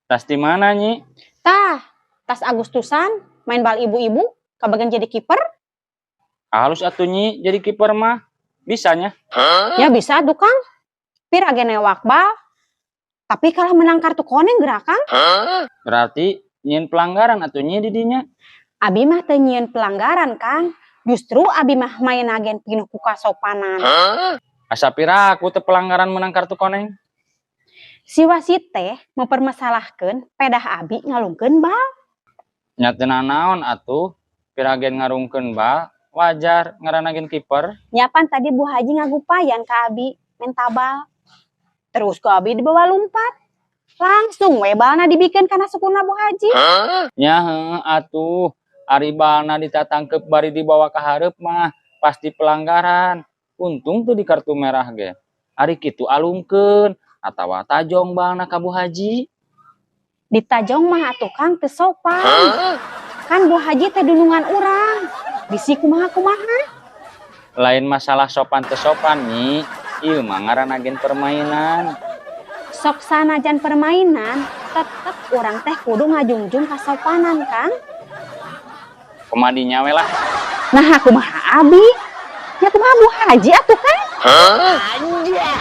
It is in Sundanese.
Tas di mana, Nyi? Tah, tas Agustusan main bal ibu-ibu, kabagian jadi kiper. Halus atuh, Nyi, jadi kiper mah. Bisanya. Ya bisa tuh, Kang. Pira ge newak bal. Tapi kalah menang kartu koneng geura, Kang. Berarti nyieun pelanggaran atuh, Nyi, di dinya. Abi mah teu nyieun pelanggaran, Kang. Justru abi mah main agen pinuh ku kasopanan. Asa piraku teu pelanggaran menang kartu koneng. Si wasit teh mempermasalahkeun pedah abi ngalungkeun bal. Nya teu nanaon atuh, pira gen ngarungkeun bal, wajar ngaranna gen kiper. Nya pan tadi Bu Haji ngagupayan ka abi menta bal. Terus ku abi dibawa lumpat. Langsung we balna dibikeun kana sukuna Bu Haji. Nya heueuh atuh, ari balna ditatangkep bari dibawa ka hareup mah pasti pelanggaran. Untung tuh di kartu merah ge. Ari kitu alungkeun atawa tajong balna ka Bu Haji. Ditajong mah atuh, Kang, teu sopan. Kan Bu Haji teh dunungan urang. Bisi kumaha-kumaha. Lain masalah sopan teu sopan, Nyi. Ieu mah ngaranna gen permainan. Sok sanajan permainan, tetep urang teh kudu ngajungjung kasopanan, Kang. Kumaha dinya we lah. Nah, kumaha abi? Ya kumaha Bu Haji atuh, Kang? Anjay.